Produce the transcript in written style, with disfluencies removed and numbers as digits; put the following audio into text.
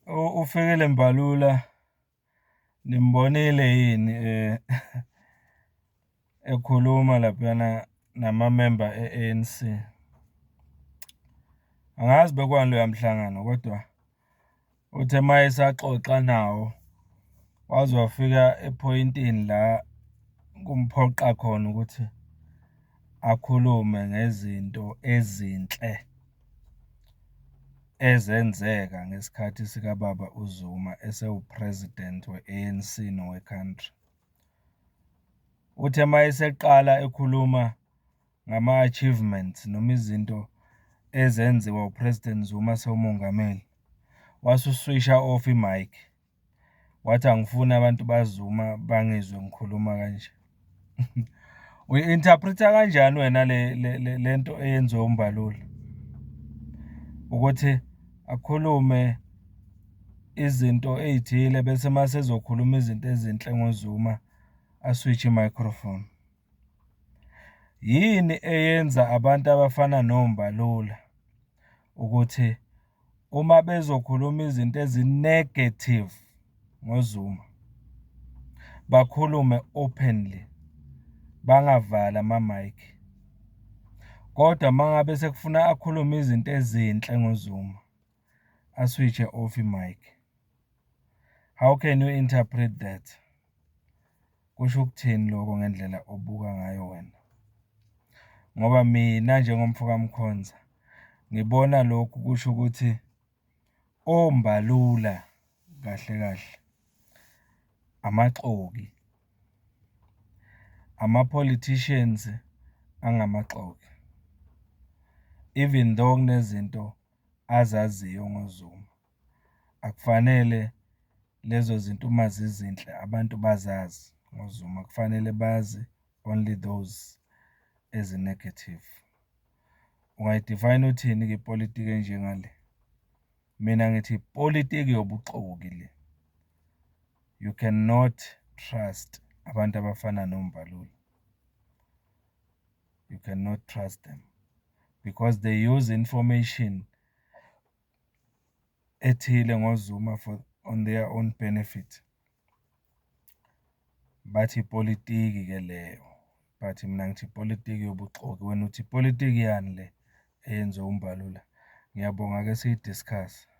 UFikile Mbalula nimbonile yini ekhuluma laphayana namamemba e-ANC? Angazi bekuwani loya mhlangano kodwa uthe uma esaxoxa nawo, waze wafika ephoyintini la kumphoqa khona ukuthi akhulume ngezinto ezinhle ezenzeka ngesikhathi sikababa uZuma esewu-president we-ANC nowe-country. Uthe uma eseqala ekhuluma ngama-achievements noma izinto ezenziwa u-President Zuma esewumongameli, wase uswisha off imayikhi, wathi angifuni abantu baZuma bangizwe ngikhuluma kanje. Uyi-interpret-a kanjani wena le le nto eyenziwe uMbalula? Ukuthi akhulume izinto ey'thile bese uma esezokhuluma izinto ezinhle ngoZuma aswishe i-microphone. Yini eyenza abantu abafana noMbalula ukuthi uma bezokhuluma izinto ezi-negative ngoZuma, bakhulume openly, bangavali amamayikhi, kodwa uma ngabe sekufuna akhulume izinto ezinhle ngoZuma, aswishe off imayikhi? How can you interpret that? Kusho ukuthini lokho ngendlela obuka ngayo wena? Ngoba mina njengomfo kaMkhonza, ngibona lokhu kusho ukuthi oMbalula kahle kahle amaxoki, ama-politicians angamaxoki, even though kunezinto azaziyo ngoZuma, akufanele lezo zinto uma zizinhle abantu bazazi ngoZuma, kufanele bazi only those ezi-negative. Ungayi-define-a uthini-ke ipolitiki enjengale? Mina ngithi ipolitiki yobuxoki le. You cannot trust abantu abafana noMbalula. You cannot trust them because they use information ethile ngoZuma for on their own benefit. Bathi ipolitiki-ke leyo, but mina ngithi ipolitiki yobuxoki. Wena uthi ipolitiki yani le eyenziwa uMbalula? Ngiyabonga, ake siyi-discuss-e.